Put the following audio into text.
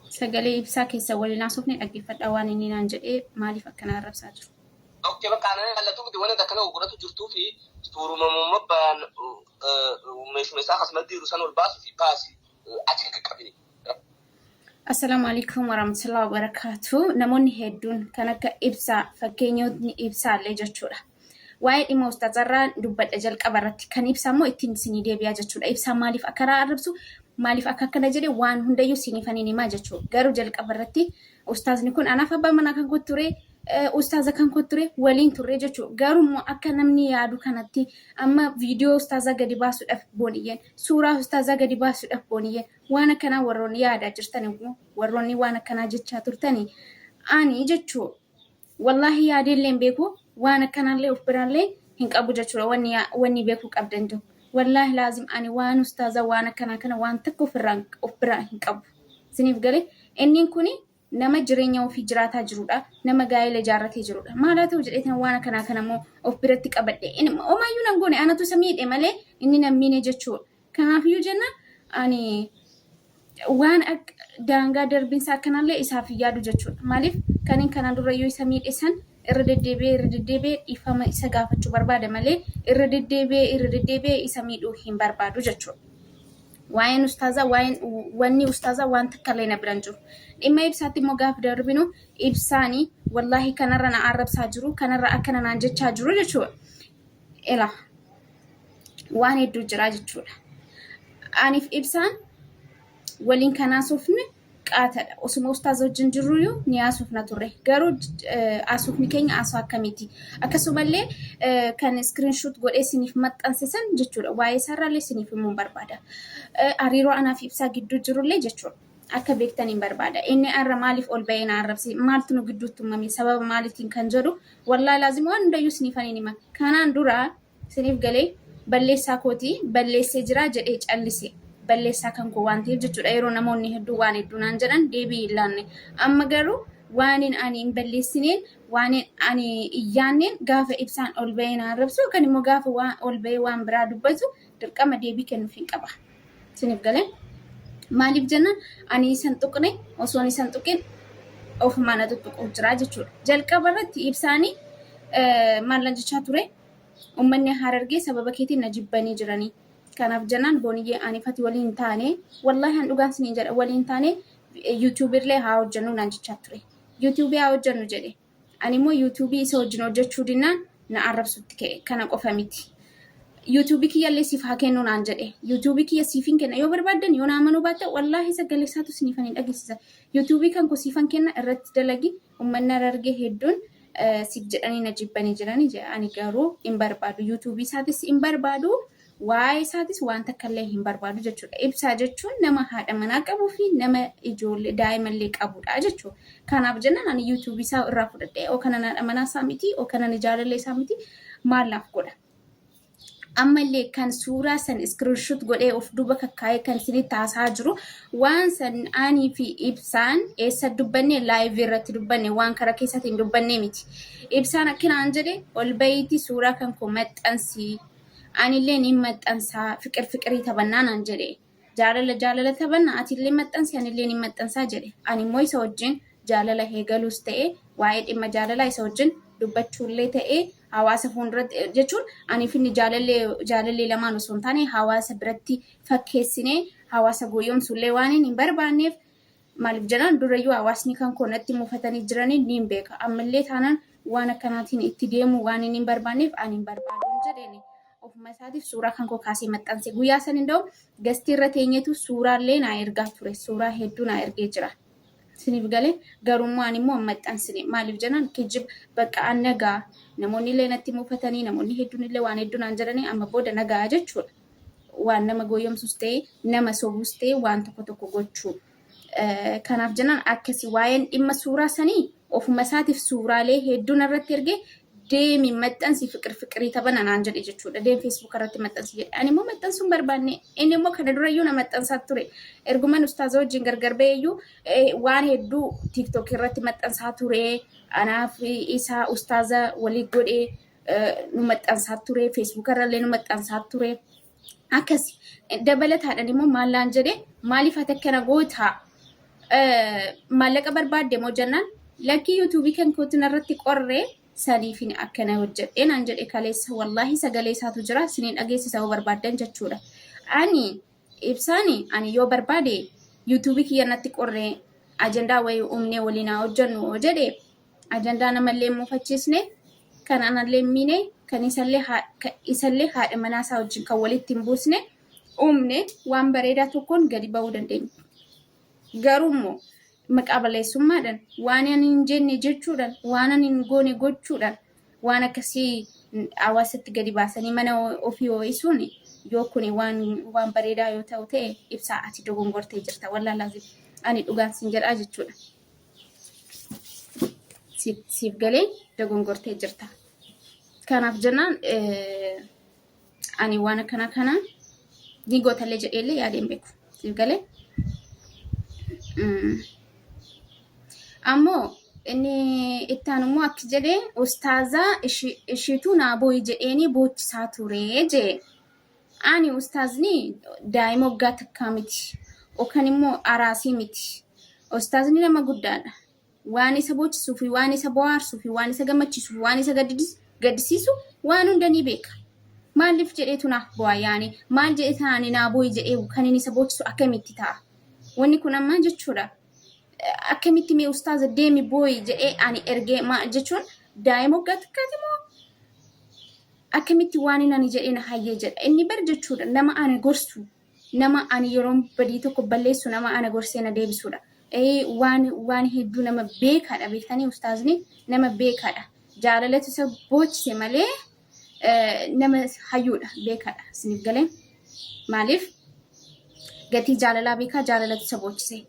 Sagalee ibsaa keessa waliin haasofne dhaggeeffadhaa waan inni naan jedhee maaliif akkana arrabsaa jiru. Okay, bakka ana ilaallatu miti wanta akkana gurguratu jirtuu fi suuruma baan meeshuma isaa akkasumas diiru san ol baasuu fi baasi achi qaqqabini. Assalaamu alaikum warahmatullahi wabarakatuh. Namoonni hedduun kan akka ibsaa fakkeenyotni ibsaallee jechuudha. Waa'ee dhimma ustaazarraa dubbadha jalqaba irratti. Kan ibsaa immoo ittiin isinii deebi'aa jechuudha. Ibsaa maaliif akka arrabsu maaliif akka akkana jedhe waan hundayyuu isiniifan hin himaa jechuudha. Garuu jalqaba irratti ustaazni kun anaaf abbaa manaa kan koo ture ustaaza kan koo ture waliin turre jechuudha. Garuu immoo akka namni yaadu kanatti amma viidiyoo ustaazaa gadi baasuudhaaf booniyyeen suuraa ustaazaa gadi baasuudhaaf booniyyeen waan akkanaa warroonni yaadaa jirtan immoo warroonni waan akkanaa jechaa turtani ani jechuu wallaahi yaadeellee hin beeku waan akkanaallee of biraallee hin qabu jechuudha wanni wanni beekuu qabdan tokko wallaahi laazim ani waan ustaaza waan akkanaa kana waan takka ofirraa of biraa hin qabu isiniif galee inni kuni nama jireenya ofii jiraataa jirudha nama gaa'ela ijaarratee jirudha maal haa ta'u jedheetan waan akkanaa kana immoo of biratti qabadhe inni homaayyuu nan goone anatu isa miidhe malee inni nan miine jechuudha. Kanaafiyyuu jenna ani waan akka daangaa darbinsa akkanallee isaaf hin yaadu jechuudha. Maaliif kanin kana durayyuu isa miidhe san irra deddeebi'ee irra deddeebi'ee dhiifama isa gaafachuu barbaada malee irra deddeebi'ee irra deddeebi'ee isa miidhuu hin barbaadu jechuudha. Waa'een ustaazaa waa'een wanni ustaazaa waan takka illee na bira hin jiru. Dhimma ibsaatti immoo gaafa darbinu ibsaani wallaahi kanarra na arrabsaa jiru kanarra akkana naan jechaa jiru jechuudha. Ela waan hedduu jira jechuudha. Aniif ibsaan waliin kan haasofne qaatadha. Osuma ustaaza wajjin jirruyyuu ni haasofna turre. Garuu haasofni keenya haasoo akkamiiti? Akkasumallee kan iskiriinshuut godhee isiniif maxxansisan jechuudha. Waa'ee isaarraallee isiniif himuun barbaada. Hariiroo anaaf ibsaa gidduu jirullee jechuudha. Akka beektan hin barbaada. Inni har'a maaliif ol ba'ee na arrabse? Maaltu nu gidduutti uumame? Sababa maaliitiin kan jedhu wallaahi laazim waan hundayyuu isiniifan hin hima. Kanaan dura isiniif galee balleessaa kooti balleessee jira jedhee callise. Balleessaa kan koo waan ta'eef jechuudha. Yeroo namoonni hedduu waan hedduu naan jedhan deebii hin laanne. Amma garuu waanin ani hin balleessineen waanin ani hin yaanneen gaafa ibsaan ol ba'ee na arrabsu yookaan immoo gaafa waan ol ba'ee waan biraa dubbatu dirqama deebii kennuuf hin qaba. Isiniif galee maaliif jennaan ani isan tuqne osoon isan tuqin ofumaa na tuttuquuf jira jechuudha. Jalqaba irratti ibsaanii maal na jechaa ture? Uummanni Harargee sababa keetiin na jibbanii jiranii. Kanaaf jennaan booniyyee ani fati waliin taane wallaahi an dhugaan isiniin jedha waliin taane yuutuubii illee haa hojjennu naan jechaa ture. Yuutuubii haa hojjennu jedhe. Ani immoo yuutuubii isa wajjin hojjechuu dinnaan na arrabsutti ka'e. Kana qofa miti. Yuutuubii kiyyallee siif haa kennu naan jedhe. Yuutuubii kiyya siifin kenna yoo barbaaddan yoo na amanuu baattan wallaahi sagalee isaatu isiniifan hin dhageessisa. Yuutuubii kan koo siifan kenna irratti dalagi uummanni Harargee hedduun siif jedhanii na jibbanii jiranii jedhe. Ani garuu hin barbaadu. Yuutuubii isaatis hin barbaadu. Waa'ee isaatis waan takka illee hin barbaadu jechuudha. Ibsaa jechuun nama haadha manaa qabuu fi nama ijoollee daa'imallee qabudha jechuudha. Kanaaf jennaan ani yuutuubii isaa irraa fudhadhee oo kanan haadha manaa isaa miti oo kanan jaalallee isaa miti maal naaf godha. Ammallee kan suuraa san iskiriinshuut godhee of duuba kakkaa'ee kan isinitti haasa'aa jiru waan san anii fi ibsaan eessa dubbanne laayivii irratti dubbanne waan karaa keessaatiin dubbanne miti. Ibsaan akkanaan jedhe ol bahiitii suuraa kan koo maxxansi Anillee niin maxxansaa fiqir fiqirii taphannaa naan jedhe. Jaalala jaalala taphanna atillee maxxansi anillee niin maxxansaa jedhe. Ani immoo isa wajjin jaalala eegaluus ta'e waa'ee dhimma jaalalaa isa wajjin dubbachuullee ta'e hawaasa fuulduratti jechuun aniif inni jaalallee jaalallee lamaan osoo hin taane hawaasa biratti fakkeessinee hawaasa goyyomsuullee waan hin barbaanneef maaliif jedhaan durayyuu hawaasni kan koo natti mufatanii jiranii niin beeka. Ammallee taanaan waan akkanaatiin itti deemuu waan inni hin barbaanneef ani hin barbaaduun jedheeni. Ofuma isaatiif suuraa kan koo kaasee maxxanse. Guyyaa san inda'u gastii irra teenyeetu suuraallee naa ergaa ture. Suuraa hedduu naa ergee jira. Isiniif galee garummaa ani immoo hin maxxansine. Maaliif jennaan kijiba bakka an nagaa namoonni illee natti mufatanii namoonni hedduun illee waan hedduu naan jedhanii amma booda nagaa jechuudha. Waan nama goyyomsus ta'e nama sobus ta'e waan tokko tokko gochuu. Kanaaf jennaan akkasi waa'een dhimma suuraa sanii ofuma isaatiif suuraalee hedduu narratti ergee deemi maxxansi fiqir fiqirii taphana naan jedhe jechuudha. Deem feesbuuk irratti maxxansi jedhe. Ani immoo maxxansuu hin barbaanne. Inni immoo kana durayyuu na maxxansaa ture. Erguman ustaaza wajjin gargar ba'eeyyuu waan hedduu tiiktook irratti maxxansaa ture. Anaaf isaa ustaaza walii godhee nu maxxansaa ture. Feesbuuk irrallee nu maxxansaa ture. Akkasi. Dabalataadhaan immoo maal naan jedhe maaliif ati akkana gootaa? Maallaqa barbaadde moo jennaan, lakkii, yuutuubii kan kootiin irratti qorree saniifin akkana hojjedhee naan jedhe kaleessa. Wallaahi sagalee isaatu jira, isiniin dhageessisa yoo barbaaddan jechuudha. Ani ibsaani ani yoo barbaade yuutuubii kiyya natti qorree ajandaa wayii uumnee waliin haa hojjennu yoo jedhe, ajandaa namallee hin muufachiisne, kan anallee hin miine, kan isallee haadha manaa isaa wajjin kan walitti hin buusne uumne waan bareedaa tokkoon gadi ba'uu dandeenya. Garuu immoo maqaa balleessummaadhaan, waan ani hin jenne jechuudhaan, waan ani hin goone gochuudhaan, waan akkasii hawaasatti gadi baasanii mana ofii ho'isuun yoo kun waan bareedaa yoo ta'u ta'e, ibsaa ati dogongortee jirta. Wallaahi laazim ani dhugaan sin jedhaa jechuudha. Siif galee dogongortee jirta. Kanaaf jennaan ani waan akkana kana ni gootallee jedheellee yaadeen beeku. Siif galee. Ammoo inni itti aanu immoo akki jedhee, ustaazaa ishiitu naa booyi jedheenii boochisaa ture jee. Ani ustaazni daa'ima waggaa takkaa miti yookaan immoo araasii miti. Ustaazni nama guddaadha. Waan isa boochisuu fi waan isa bohaarsuu fi waan isa gammachiisuu fi waan isa gaddisiisu waan hunda ni beeka. Maaliif jedheetu naaf bu'aa yaani maal jedhee taane naa booyi jedhee kan inni isa boochisu akkamitti ta'a? Wanni kun ammaa jechuudha. Akkamitti mee ustaaza deemi booyi jedhee ani ergee maa jechuun daa'ima waggaa takkaati moo akkamitti waan inni ani jedhee na hayyee jedha. Inni bar jechuudha nama ana gorsu, nama ani yeroon badii tokko balleessu nama ana gorsee na deebisudha. Waan hedduu nama beekaadha, beektanii, ustaazni nama beekaadha. Jaalalatu isa boochise malee nama hayyuudha, beekaadha, isiniif galee. Maaliif gatii jaalalaa beekaa, jaalalatu isa boochise.